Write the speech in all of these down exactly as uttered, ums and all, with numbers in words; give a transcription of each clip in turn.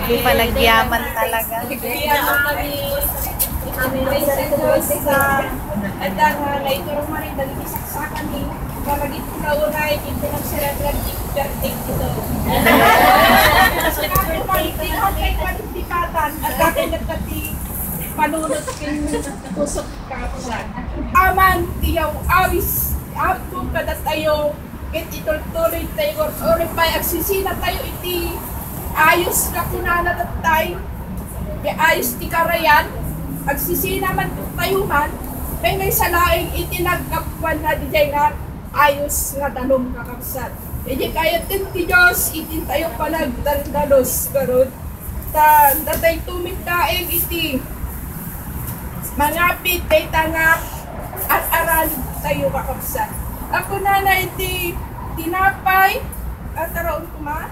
Panagyaman talaga. Kaya kami, kami sa Diyos sa adda nga naituro man dagiti saksakan ni Baragit Launay, iti nagserebra ti birthday dito. Sinabi ko, "Iti kay panitipatan, at akin nagkati panunot kin pusot ka." Aman, ti yaw-, awis, Apo kadatayo, ket itultuloy tayo, uray pay agsisina tayo iti ayos nga kunana tattay, ti ayos ti karayan, agsisina man tayo man, may naisalaing iti naggapuanna didiay nga ayos nga danum, kakabsat. Idi kayat ti Dios, iti tayo panagdaldalos, garud. Ta, datayto met laeng iti mangapit dayta nga ar-aramid tayo, kakabsat. Apo nana iti tinapay, at araon kuma,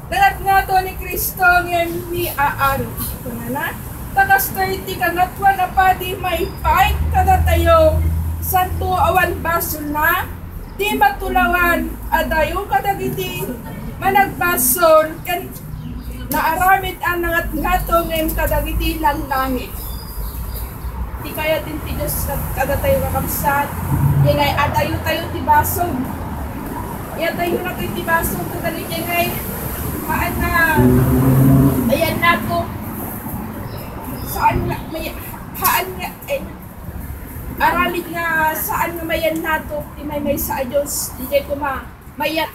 nangatngato ni Cristo ngem ni aaro. Kunana, ta kastoy ti Kangatoan a Padi maipaay kadatayo, santo awan basolna, di matulawan a dayo kadagiti managbasol ken naaramid a nangatngato ngem kadagiti langlangit. Ti kayat ti Dios kad-, kadatayo, kakabsat, diay adayo tayo ti basol. Iadayo na tayo ti basol kadagiti ngay haan nga ayan nato. Saan nga may haan nga, eh, aramid nga saan nga mayan nato ti maymaysa a Dios. Diay kuma, mayan